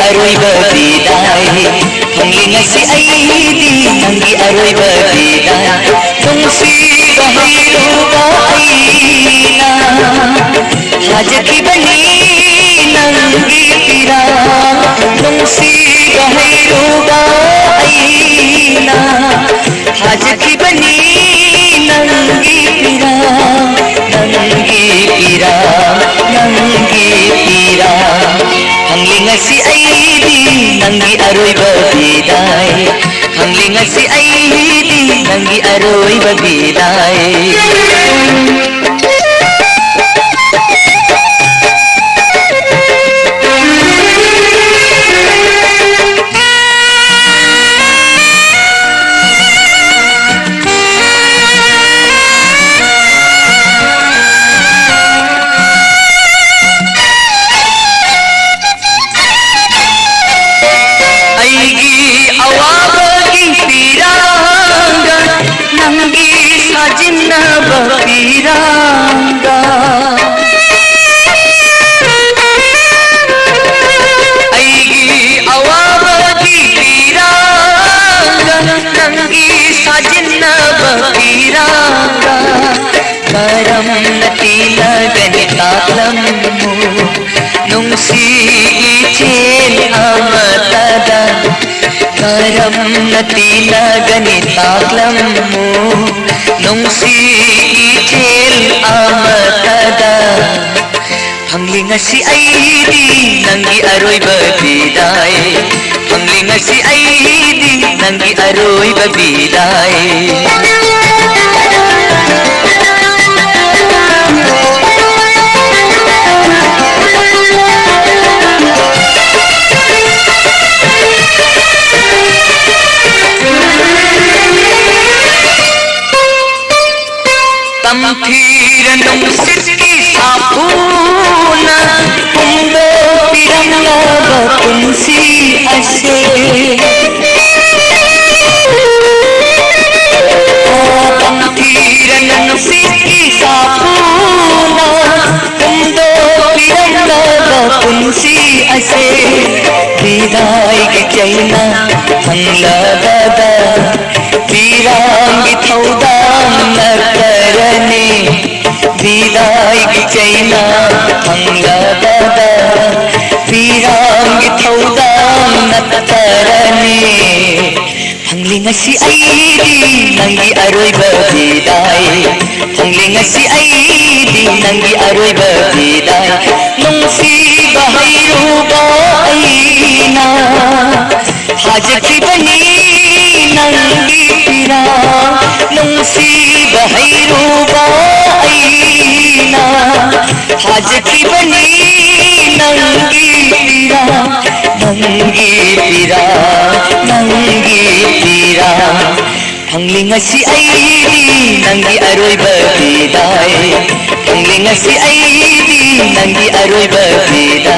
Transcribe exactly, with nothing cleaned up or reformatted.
ꯑꯔꯣꯏꯕ ꯕꯤꯗꯥꯏ ꯐꯪꯂꯤ ꯉꯁꯤ ꯑꯩꯗꯤ ꯅꯪꯒꯤ ꯑꯔꯣꯏꯕ ꯕꯤꯗꯥꯏ꯫ ꯅꯨꯡꯁꯤꯕ ꯍꯩꯔꯨꯕ ꯑꯩꯅ ꯊꯥꯖꯈꯤꯕꯅꯤ ꯅꯪꯒꯤ ꯄꯤꯔꯥꯡ꯫ ꯅꯨꯡꯁꯤꯕ ꯍꯩꯔꯨꯕ ꯑꯩꯅ ꯊꯥꯖꯈꯤꯕꯅꯤ ꯅꯪꯒꯤ ꯄꯤꯔꯥꯡ, ꯅꯪꯒꯤ ꯄꯤꯔꯥꯡ, ꯅꯪꯒꯤ ꯄꯤꯔꯥꯡ꯫ ꯐꯪꯂꯤ ꯉꯁꯤ ꯑꯩꯗꯤ ꯅꯪꯒꯤ ꯑꯔꯣꯏꯕ ꯕꯤꯗꯥꯏ꯫ ꯐꯪꯂꯤ ꯉꯁꯤ ꯑꯩꯗꯤ ꯅꯪꯒꯤ ꯑꯔꯣꯏꯕ ꯕꯤꯗꯥꯏ꯫ ꯑꯩꯒꯤ ꯑꯋꯥꯕꯒꯤ ꯄꯤꯔꯥꯡꯒ ꯅꯪꯒꯤ ꯁꯥꯖꯤꯟꯅꯕ ꯄꯤꯔꯥꯡꯒ ꯑꯩꯒꯤ ꯑꯋꯥꯕꯒꯤ ꯄꯤꯔꯥꯡꯒ ꯅꯪꯒꯤ ꯁꯥꯖꯤꯟꯅꯕ ꯄꯤꯔꯥꯡꯒ ꯀꯔꯝꯅ ꯇꯤꯟꯅꯒꯅꯤ ꯇꯥꯛꯂꯝꯃꯨ ꯅꯨꯡꯁꯤ ꯏꯆꯦꯜ ꯑꯃꯇꯗ꯫ ꯀꯔꯝꯅ ꯇꯤꯟꯅꯒꯅꯤ ꯇꯥꯛꯂꯝꯃꯨ ꯅꯨꯡꯁꯤ ꯏꯆꯦꯜ ꯑꯃꯇꯗ꯫ ꯐꯪꯂꯤ ꯉꯁꯤ ꯑꯩꯗꯤ ꯅꯪꯒꯤ ꯑꯔꯣꯏꯕ ꯕꯤꯗꯥꯏ꯫ ꯐꯪꯂꯤ ꯉꯁꯤ ꯑꯩꯗꯤ ꯅꯪꯒꯤ ꯑꯔꯣꯏꯕ ꯕꯤꯗꯥꯏ꯫ ꯇꯝꯊꯤꯔ ꯅꯨꯡꯁꯤꯠꯀꯤ ꯁꯥꯐꯨꯅ ꯍꯨꯝꯗꯣꯛꯄꯤꯔꯝꯂꯕ ꯄꯨꯟꯁꯤ ꯑꯁꯦ꯫ ꯑꯣ, ꯇꯝꯊꯤꯔ ꯅꯨꯡꯁꯤꯠꯀꯤ ꯁꯥꯐꯨꯅ ꯍꯨꯝꯗꯣꯛꯄꯤꯔꯝꯂꯕ ꯄꯨꯟꯁꯤ ꯑꯁꯦ꯫ ꯂꯕꯗ ꯄꯤꯔꯥꯡꯒꯤ ꯊꯧꯗꯥꯡ ꯅꯠꯇꯔꯅꯤ꯫ ꯕꯤꯗꯥꯏꯒꯤ ꯆꯩꯅꯥ ꯐꯪꯂꯕꯗ ꯄꯤꯔꯥꯡꯒꯤ ꯊꯧꯗꯥꯡ ꯅꯠꯇꯔꯅꯤ꯫ ꯐꯪꯂꯤ ꯉꯁꯤ ꯑꯩꯗꯤ ꯅꯪꯒꯤ ꯑꯔꯣꯏꯕ ꯕꯤꯗꯥꯏ꯫ ꯐꯪꯂꯤ ꯉꯁꯤ ꯑꯩꯗꯤ ꯅꯪꯒꯤ ꯑꯔꯣꯏꯕ ꯕꯤꯗꯥꯏ꯫ ꯅꯨꯡꯁꯤꯕ ꯍꯩꯔꯨꯕ ꯑꯩꯅ ꯊꯥꯖꯈꯤꯕꯅꯤ ꯅꯪꯒꯤ ꯄꯤꯔꯥꯡ꯫ ꯅꯨꯡꯁꯤꯕ ꯍꯩꯔꯨꯕ ꯑꯩꯅ ꯊꯥꯖꯈꯤꯕꯅꯤ ꯅꯪꯒꯤ ꯄꯤꯔꯥꯡ꯫ ꯅꯪꯒꯤ ꯄꯤꯔꯥꯡ, ꯅꯪꯒꯤ ꯄꯤꯔꯥꯡ꯫ ꯐꯪꯂꯤ ꯉꯁꯤ ꯑꯩꯗꯤ ꯅꯪꯒꯤ ꯑꯔꯣꯏꯕ ꯕꯤꯗꯥꯏ꯫ ꯐꯪꯂꯤ ꯉꯁꯤ ꯑꯩꯗꯤ ꯅꯪꯒꯤ ꯑꯔꯣꯏꯕ ꯕꯤꯗꯥꯏ꯫